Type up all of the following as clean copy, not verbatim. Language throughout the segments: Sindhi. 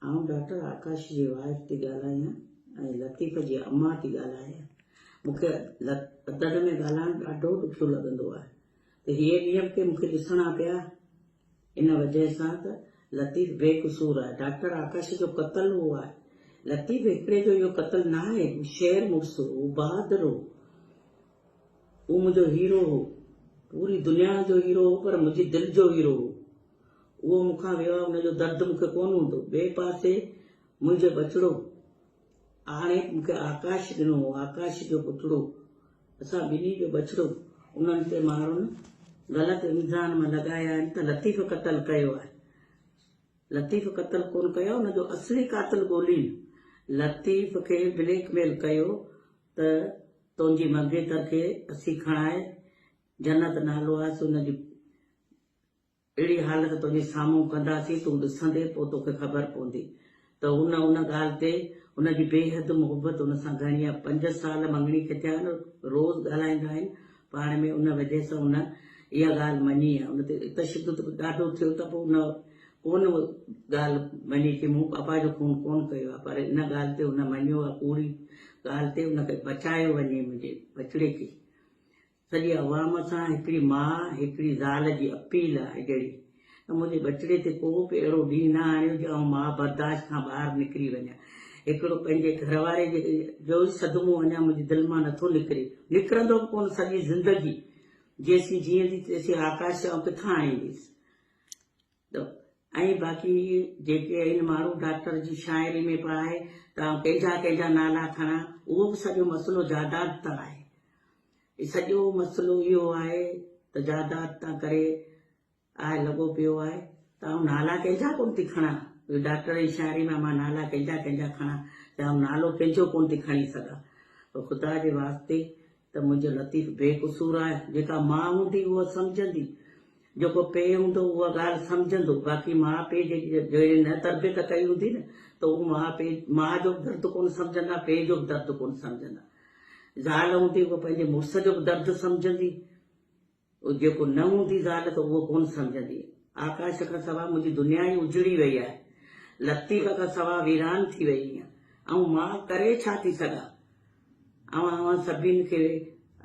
آئون ڊاڪٽر آڪاش جي وائيف ٿي ڳالهايان ۽ لطيف جي امان ٿي ڳالهايان. مون کي عدد ۾ ڳالهائڻ ڏاڍو ڏکيو لڳندو آهي ته هيء ڏينهن به ڪي مون کي ڏسڻا پيا ان وجهه سان ته لطيف بي قصور آهي. ڊاڪٽر آڪاش جو قتل هو آهي. لطيف هڪڙي جو اهو قتل ناهي. هو شير مڙس هو. هو بهادر هو. هو منهنجو هيرو هو. پوري دنيا جو هيرو هو پر منهنجي دل جو هيرو هو. اهو مون کان ويو آهي ان جو درد مون کي ڪونه هوندو. ٻئي پاسي منهنجو ٻچڙو هاڻي مون کي آڪاش ڏنو هو، آڪاش جو پٽڙو، اسان ٻنهي جو ٻچڙو، انهن تي ماڻهن غلط الزام لڳايا آهن ته لطيف قتل ڪيو آهي. لطيف قتل ڪونه ڪيو آهي، ان جو اصلي قاتل ڳولين. لطيف کي بليڪ ميل ڪيو ته تنهنجي منگيتر کي اسين کڻائي جنت نالو آهي سو ان جي اهڙي حالت تنهنجي سامهون ڪنداسين، تون ڏسندين، پوء توکي خبر پوندي ته هن ان ڳالهه تي هن جي بي حد محبت هن سان گهڻي آهي. پنج سال مڱڻي کي ٿيا آهن، روز ڳالهائيندا آهن پاڻ ۾ ان وجهه سان هن اها ڳالهه مڃي آهي. ان تي تشدد به ڏاڍو ٿيو ته به هن ڪونه ڳالهه مڃي ڪي مون بابا جو خون ڪونه ڪيو آهي پر ان ڳالهه تي هن مڃيو آهي، ڪوڙي ڳالهه تي هن کي بچايو وڃي منهنجي ٻچڙي کي. سڄي عوام سان هڪڙي ماء هڪڙي زال جي اپيل آهي جهڙي ته منهنجي ٻچڙي تي ڪو به اهڙو ڏينهن نه آڻيو جو آئون ماء برداشت کان ٻاهر نڪري وڃان. هڪڙو پنهنجي گهر واري جي جو ئي صدمو اڃا منهنجي دل مان نٿو نڪري. نڪرندو به ڪونه سڄي زندگي جيسين جيئندي تيسين آڪاش آئون ڪٿان آڻينديس. ۽ باقي جيڪي آهن ماڻهو ڊاڪٽر جي شاعري ۾ به آهي ته آئون ڪنهن جا ڪنهن جا نالا کڻان اهو به سڄو مسئلو جائداد تان آهي سڄو مسئلو اهو آهي ته جائداد تان ڪري آهي لڳو پيو آهي ته آئون نالا ڪنهن جا ڪونه ٿي کڻان ڊاڪٽر جي شاعري ۾ مان نالا ڪنهن جا ڪنهن جا کڻان ته آئون نالو ڪنهن جو ڪونه ٿي کڻي سگهان پر خدا جي واسطي ته منهنجو لطيف بي قصور آهي، جيڪا ماء هوندي اها سمجهندي، جيڪو پيء هوندو اها ڳالهه سمجهندو، باقي ماء پيء جي جهڙي نه تربيت ڪئي هوندي نه ته اهو ماء پيء ماء جو به درد ڪونه سمجهندا، پيء جو به درد ڪونه سمجهندا. زال هوندي اها پنهنجي مڙس جو به درد سمجهندي. جيڪو نه هوندي زال ته اهو ڪونه سمجهندي. آڪاش کان سوا منهنجي دنيا ئي اجڙي وئي آهي. لطيف کان سوا ويران ٿي وئي آهيان. آئون ماء ڪري ڇا ٿي سگهان؟ آئون اوهان سڀني کي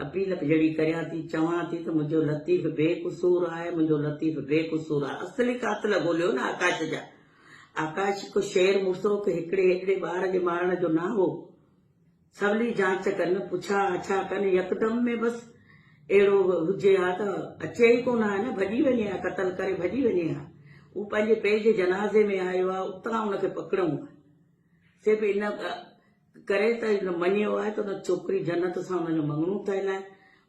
اپيل جهڙي ڪريان ٿي، چوان ٿي ته منهنجو لطيف بي قصور آهي، منهنجو لطيف بي قصور آهي. اصلي قاتل ڳوليو نه آڪاش جا. آڪاش ڪو شير مڙس هو ڪي هڪڙي هيڏڙي ٻار جي مارڻ جو نه هو. سولي جاچ ڪن، پڇا آڇا ڪن، يڪدم ۾ بس اهڙو هجي ها ته اچي ئي ڪونه ها نه، ڀڄي وڃي ها، قتل ڪري ڀڄي وڃي ها. هو پنهنجي پيء جي جنازي ۾ آيو آهي، اتان ان کي پڪڙيون ها. صرف ان ڪري ته هن مڃيو آهي ته ان ڇوڪري جنت سان ان جو مڱڻو ٿيل آهي،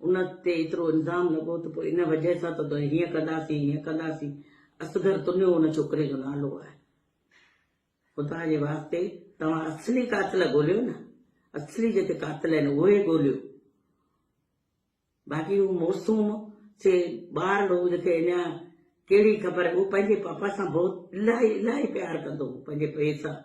ان تي ايترو الزام لڳو ته پوء ان وجهه سان ته هيئن ڪنداسين، هيئن ڪنداسين. اصغر تنيو ان ڇوڪري جو نالو آهي. خدا جي واسطي توهان اصلي قاتل ڳوليو نه اصلي جيڪي قاتل آهن اهي ڳوليو باقي هو موسوم سي ٻارڙو جيڪي اڃا ڪهڙي خبر هو پنهنجي پاپا سان بهت الاهي الاهي پيار ڪندو هو پنهنجي پيء سان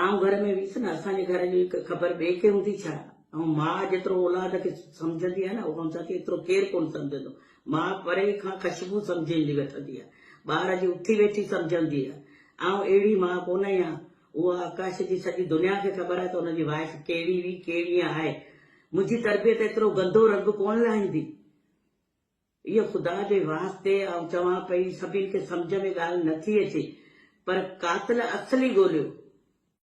آئون گهر ۾ ويس نه اسان جي گهر جي خبر ٻئي کي هوندي ڇا ۽ ماء جيترو اولاد کي سمجهندي آهي نه اهو آئون چوان ٿي ايترو ڪير ڪونه سمجهندو ماء پري کان خشبو سمجهندي وٺندي آهي ٻار جي اٿي ويٺي سمجهندي آهي آئون اهڙي ماء ڪونه آهيان اها آڪاش جي سڄي دنيا کي خبر آهي ته ان جي وائف ڪهڙي هئي ڪهڙي آهي منهنجي تربيت ايترو گندو رنگ ڪونه لاهيندي اهو خدا جي واسطي آئون چوان پئي سڀني کي سمجهه ۾ ڳالهه نٿي اچي پر قاتل اصلي ڳوليو.